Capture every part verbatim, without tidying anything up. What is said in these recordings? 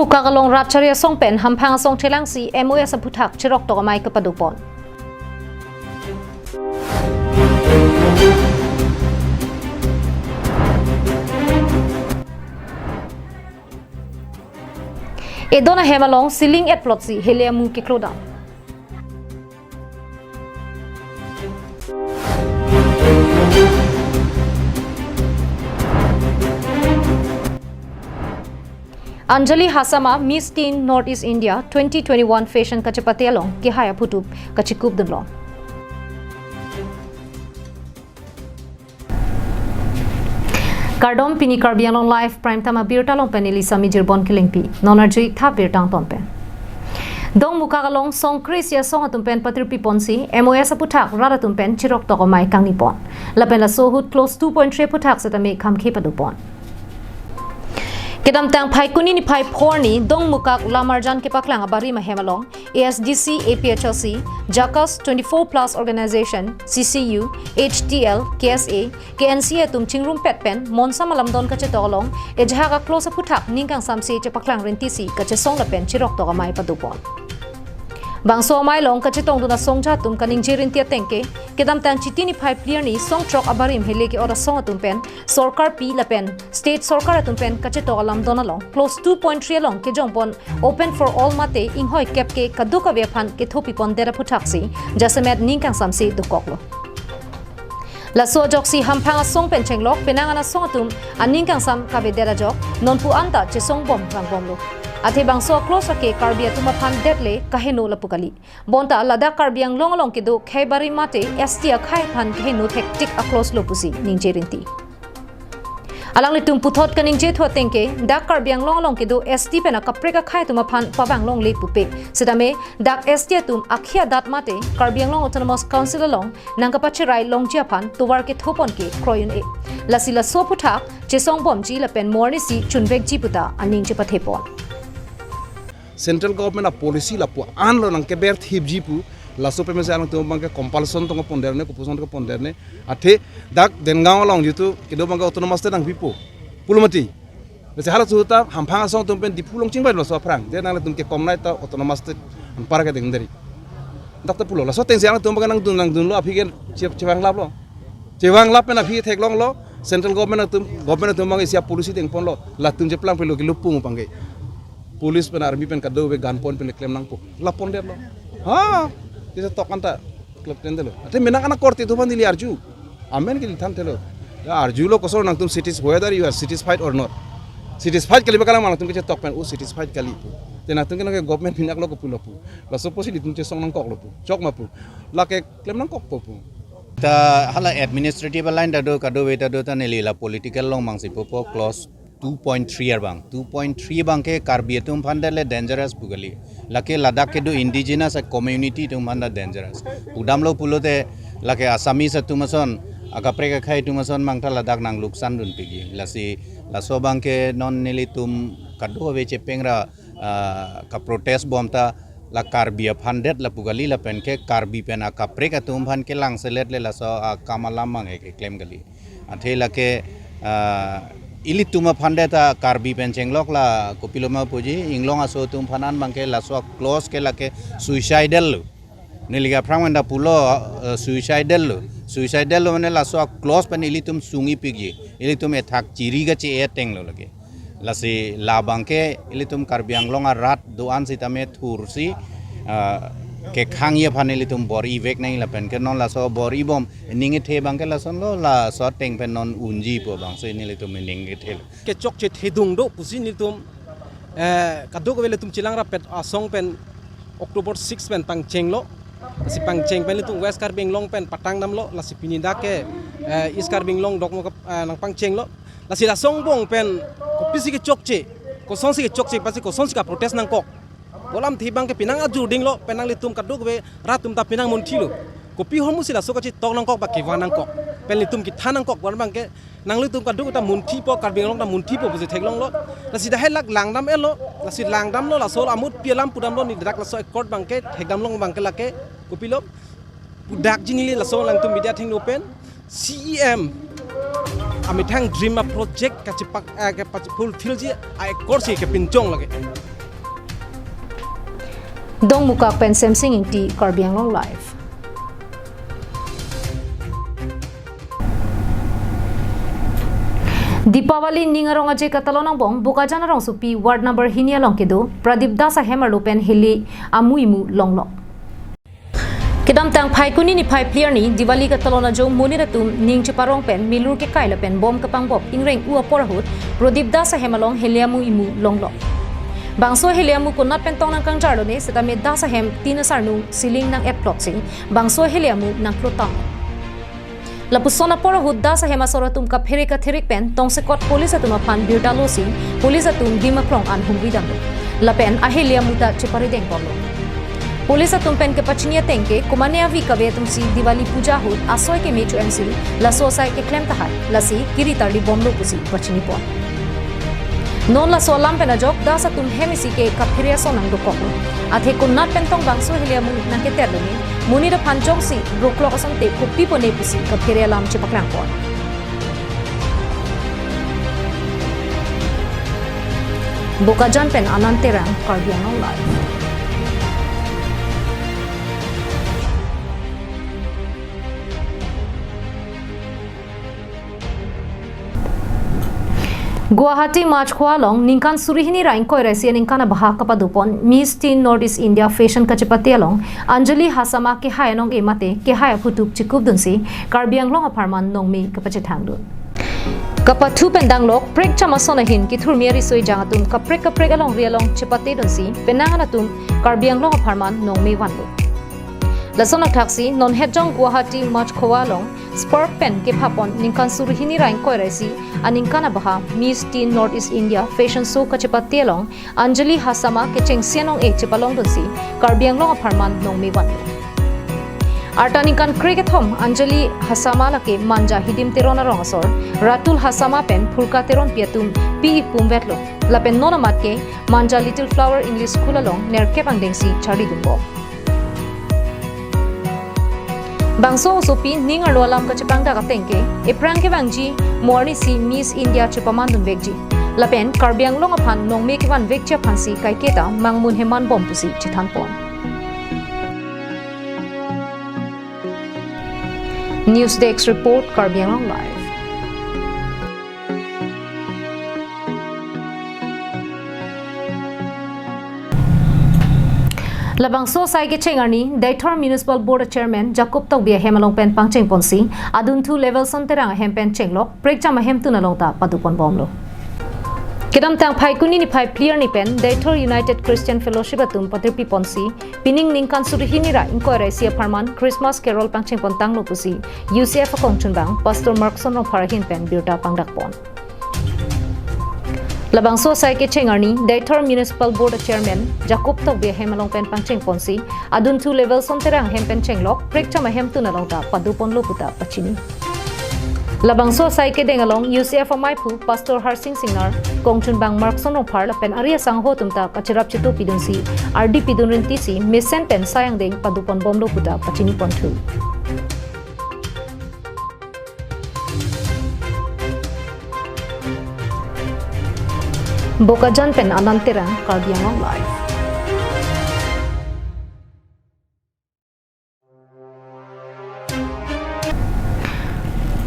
Kakalong Ratchari asong pen Hamphang asong chelangsi M O S aphuthak chiroktok amei kapado pon. Edon ahem along ceiling et plotsi hele amu keklo dam. Anjali Hasama, Miss Teen North East India twenty twenty-one Fashion kachepate along kehai aphutup kachikupdunlong. Kardom, pini Karbi Anglong Live Prime Time abirta along pen neli Sami Jirbon Kilingpi. Non arju-ik tha birta angton pen. Dongmukak along song kre-isi asong atum pen patirpi ponsi M O S aphuthak rat atum pen chiroktok amei kangni pon. Lapen laso ahut clause two point three aphuthak setame kham khepado pon. Kedamtang Phaikuni niphai phor arni Dongmukak Lamarjan kepaklang abarim ahem along A S D C, A P H L C, JACAS twenty-four plus organization, C C U, H T L, K S A, K N C atum chingrumpet pen monsam alamdon kachetok along ejahak a-clause aphuthak ning kangsamse chepaklang rintisi kachesong lapen chiroktok amei pado pon. Bangso amei along kachetongdun asongja atum kaningje rinti ateng ke, kedamtang Chiti niphai phli arni song throk abarim hele ke-ot asong atum pen sorkar pi lapen state sorkar atum pen kachetok alamdon along clause two point three along kejong pon open for all mate inghoi kep ke kadokave aphan kethopi pondet aphuthaksi jasemet ning kangsamse dokoklo. Laso ajoksi Hamphang asong pen chenglok penang an asong atum aning kangsam kavedet ajok nonpu anta chesong bom rangbomlo. Athe bangso a-clause ke Karbi atum aphan det le kaheno lapu kali. Bonta ladak Karbi Anglong along kedo khei barim mate S T akhei aphan kaheno thektik a-clause lo pusi ningje rinti. Alanglitum puthot kaningje thu ateng ke, dak Karbi Anglong along kedo S T pen akaprek akhei atum aphan pabang longle pupe. Setame dak S T atum akhei adat mate Karbi Anglong Autonomous Council along nangkapacherai longji aphan tovar ketho pon ke kroi un-e. Lasi laso aphuthak chesong bomji lapen mo arnisi chunvekji puta aning chepathe pon. Central government a-policy lapu-an lo nangkeber thipji pu, laso pen mesi alangtum abang ke compulsion tong ponderne, kopusong tong ponderne. Athe dak Dengaon along jitu kedo abang ke autonomous state nangpipo pulo mati. Mesi hala suta Hamphang asong atum pen Diphu along chingvai laso aphrang. Je nangtum ke komnai ta autonomous state anpar ke dengderi. Dak ta pulo. Laso atengsi alangtum abang ke nangdun nangdunlo, aphi ke che-, chevanglaplo. Chevanglap pen aphi theklonglo, central government atum, government atum abang isi a-policy dengponlo. Latum cheplang pelo ke lupung abang ke. Police pen army pen kadokave gun point pen klem nangpo. La pondetlo. Ha, kechetok anta klem tendelo. Athe menang anak korte atum aphan neli arju. Amen ke neli thanthelo. Ya arjulo koson nangtum satis-, whether you are satisfied or not. Satisfied kali ba kalang nangtum kechetok pen, o satisfied kali pu. Te nangtum ke nang ke government pinak lo ko pulo pu. Laso apotsi nelitum chesong nangkoklo pu. Chok ma pu. Lake klem nangkokpo pu. Ta hala administrative line ta do, kadokave ta do, ta neli la political along abangsi pupo, clause two point three abang. Two point three abang ke Karbi atum aphan det le dangerous pu kali. Lake ladak kedo indigenous a-community atum aphan ta dangerous. Pudamlo pulote lake Assamese atum ason, akaprek akhei atum ason abang ta ladak nang luksan dunpikji. Lasi laso abang ke non nelitum kadokave chepeng ra, ah, ka-protest bom ta la Karbi aphan det lapu kali, lapen ke Karbi pen akaprek atum aphan kelang selet le laso akam alam abang ke keklem kali. Athe lake, ah, ilitum aphan det ta Karbi pen chenglok la kopilo ma puji, inglong aso atum aphan an abang ke laso a-clause ke lake suicidal lo. Neli ke aphrang pen ta pulo, eh, suicidal lo. Suicidal lo mane laso a-clause pen ilitum sungji pikji. Ilitum ethak chiri kache-e ateng lo lake. Lasi labang ke ilitum Karbi Anglong arat do-an sitame thursi, ah, kekhangji aphan ilitum bor-ivek nangji lapen ke non laso bor-ibom ning kethe abang ke lasonlo, laso ateng pen non unji pu abangsi nelitum ning kethelo. Kechokche thedung do pusi nelitum, eh, kadokave ilitum chelang rapet asong pen October six pen pangchenglo. Lasi pangcheng pen ilitum West Karbi Anglong pen patang damlo. Lasi pini dak ke, eh, East Karbi Anglong Dongmukak, eh, nangpangchenglo. Lasi laso angbong pen kopisi kechokche, kosonsi kechokche, pasi kosonsi ka-protest nangkok. Bolam thi abang ke penang ajurdinglo, penang ilitum kadokave rat atum ta penang munthilo. Kopi ahormusi laso kachetok nangkok ba kevang nangkok. Pen ilitum kethan nangkok, bolam abang ke nanglitum kadokave ta munthipo, Karbi Anglong ta munthipo pusi theklonglo. Lasi dak he lak langdam-etlo, lasi langdamlo, laso amut pi alam pudamlo, neli dak laso accord abang ke thekdamlong abang ke lake kopilo. Pudakji neli laso alangtum media athengno pen C E M amethang dream a-project kachepak, eh, kachepak fulfillji a-accord si kepinchong lake. Dongmukak pen Semsing Ingti, Karbi Anglong Live. Deepavali ning arong aje katalon angbong Bokajan arongsopi ward number hini along kedo Pradip Das ahem arlo pen heli amu imu longlok. Kedamtang Phaikuni niphai phli arni Diwali katalon ajo monit atum ning cheparong pen milur kekai lapen bom kepangbop ingreng-u apor ahut Pradip Das ahem along heli amu imu longlok. Bangso heli amu konat pen tong nangkangjar lone setame Das ahem tin asarnung ceiling nang-ep plotsi bangso heli amu nangklotang. Lapuson apor ahut Das ahem asor atum kaphere katherik pen tongsekot police atum aphan birta losi police atum Dimaklong an humri damlo. Lapen aheli amu ta cheparideng bomlo. Police atum pen kepachini ateng ke komane avi kave atumsi Diwali puja ahut asoi keme cho-ensi laso asai keklem tahai, lasi kiri tarli bomlo pusi pachini pon. Non laso alam pen ajok Das atum hem isi ke kaphere ason nangdokoklo. Athe konat pen tong bangso heli amu nangketer lone monit aphan jongsi roklok asonte kopi pone pusi kaphere alam chepaklang pon. Bokajan pen Anand Terang, Karbi Anglong Live. Guwahati Machkhowa along ningkan suri hini ra ingkoi ra isi aningkan abaha kapadopon Miss Teen North East India Fashion kachepate along Anjali Hasama kehai anong-e mate kehai aphutup chikupdunsi Karbi Anglong apharman nongme kapachethangdun. Kapathu pen danglok prekcham ason ahin kethurmi ariso ejang atum kaprek kaprek alongri along chepatedunsi penang an atum Karbi Anglong apharman nongme vanlo. Lason athaksi non hetjong Guwahati Machkhowa along Spark pen kephapon ningkan suri hini ra ingkoi ra isi aningkan abaha Miss Teen North East India Fashion Show kachepate along Anjali Hasama kechengsi anong-e chepalongdunsi Karbi Anglong apharman nongme vanlo. Arta ningkan krekethom Anjali Hasama lake Manja Hidim Teron arong asor Ratul Hasama pen Phurka Teronpi atum pi-ik pumvetlo. Lapen non amat ke Manja Little Flower English School along nerkep angdengsi charlidunbom. Bangso osopi ning arlo alam kachepangdak ateng ke, ephrang kevangji mo arnisi Miss India chepamandunvekji. Lapen Karbi Anglong aphan nongme kevanvekji aphansi kaiketa mangmun heman bom pusi chethanpon. News Desk Report, Karbi Anglong Live. Labangso asai kecheng arni, Deithor Municipal Board Chairman Jacob Tokbi ahem along pen pangchengponsi, adunthu Levelson Terang ahem pen chenglok, prekcham ahemtun along ta padoponbomlo. Kedamtang Phaikuni niphai phli arni pen, Deithor United Christian Fellowship atum patirpiponsi, pining ningkan suri hini ra ingkoi ra isi apharman Christmas Carol pangchengpontanglo pusi U C F akongchunbang Pastor Markson Rongphar ahin pen birta pangdakpon. Labangso asai kecheng arni, Deithor Municipal Board Chairman Jacob Tokbi ahem along pen pangchengponsi, adunthu Levelson Terang ahem pen chenglok, prekcham ahemtun along ta padoponlo puta pachini. Labangso asai kedeng along U C F amaiphu Pastor Harsing Singnar, kongchunbang Markson Rongphar lapen ari asangho atum ta kacherap chetopidunsi, ardi pidun rintisi, mesen pen sai angdeng padoponbomlo puta pachiniponthu. Bokajan pen Anand Terang, Karbi Anglong Live.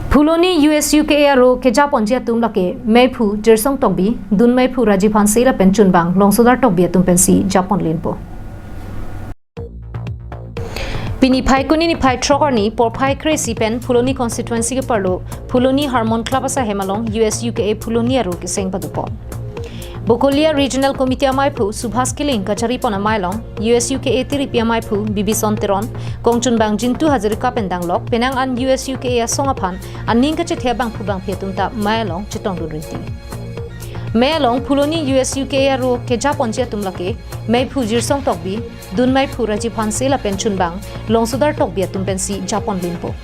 Phuloni U S U K A aro kejaponji atum lake meiphu Jirsong Tokbi, dunmeiphu Rajiv Hanse lapen chunbang Longsodar Tokbi atum pensi japonlinpo. Pini Phaikuni niphai throk arni porphai kre-isi pen Phuloni constituency keparlo Phuloni Harmon Club asai hem along U S U K A Phuloni aro keseng padopon. Bokolia Regional Committee amaiphu Subhas Killing kacharipon amei along U S U K A tiripi amaiphu Bibison Teron, kongchunbang Jintu Hazarika pen danglok, penang an U S U K A asong aphan aning kachethe abangphu bangphi atum ta mei along chetongdun rinti. Mei along Phuloni U S U K A aro kejaponji atum lake, meiphu Jirsong Tokbi, dunmeiphu Rajiv Hanse lapen chunbang Longsodar Tokbi atum pensi japonlinpo.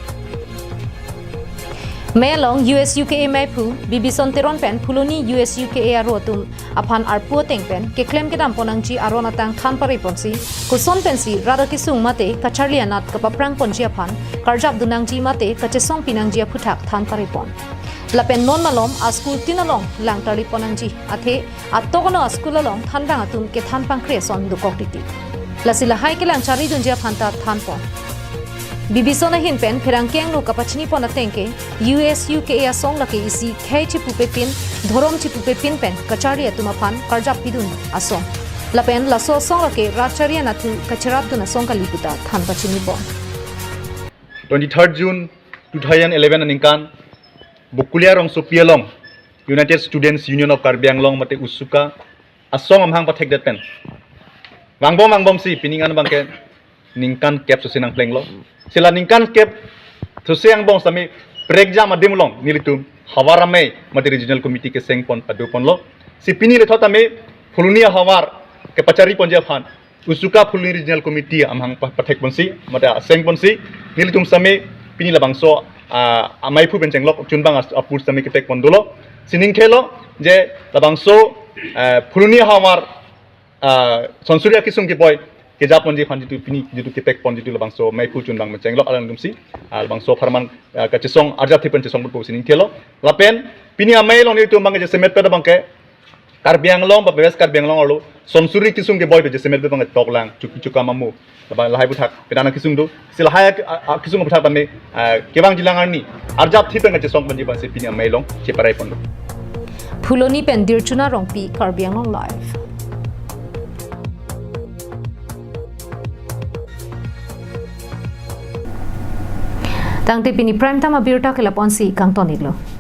Mei along U S U K A meiphu Bibison Teron pen Phuloni U S U K A aro atum aphan arpu ateng pen keklem kedamponangji aron atang than pareponsi, koson pensi rat akesung mate kacharli anat kapaprangponji aphan karjapdunnangji mate kachesongpinangji aphuthak than parepon. Lapen non malom a-school tin along lang tarliponangji, athe atok ano a-school along thanbang atum kethan pangkre ason dokok titi. Lasi lahai kelang charidunji aphan ta thanpon. Bibison ahin pen pherangke angno kapachini pon ateng ke U S U K A asong lake isi khei chipupe pin, dhorom chipupe pin pen kachari atum aphan karjap pidun asong. Lapen laso asong lake rat chari anatthu kacherapdun asong kali puta than pachini pon. Twenty-third June two thousand eleven aningkan Bokolia rongsopi along United Students Union of Karbi Anglong mate USUKA asong amahang pathekdet pen vangbom vangbomsi pining an abangke ningkan kep sose nangplenglo. Sila ningkan kep sose angbong sami prekjam adim along nelitum havar amei mate regional committee keseng pon padu ponlo. Si pini lethot amei Phuloni ahavar kepachari ponji aphan USUKA Phuloni Regional Committee amahang pa- pathek ponsi mate aseng ponsi nelitum sami pini labangso ah, amaiphu pen chenglok chunbang as- apur sami ketek pon dolo. Si ningthelo je labangso ah, Phuloni ahavar ah, Sonsuri akisung keboi keja ponji aphan jitu pini jitu ketek pon jitu labangso maiphu chunbang pen chenglok alangdamsi ah, labangso apharman ah, kachesong arjap thip pen chesong ponpo si ningthelo. Lapen pini amei along nelitum abangke jasemet pen abangke Karbi Anglong ba West Karbi Anglong arlo Sonsuri kisung keboi pen jasemet pen abangke toklang chuki chuka mamu. Laba lahai aputhak penang akisung do. Si lahai ak- a- akisung aputhak tame ah, kevangjilang arni arjap thip pen kachesong ponji aphansi pini amei along cheparai ponlo. Phuloni pen Dirchuna Rongpi, Karbi Anglong Live. Tangte pini prime time abirta ke lapu-ansi kangton-iklo.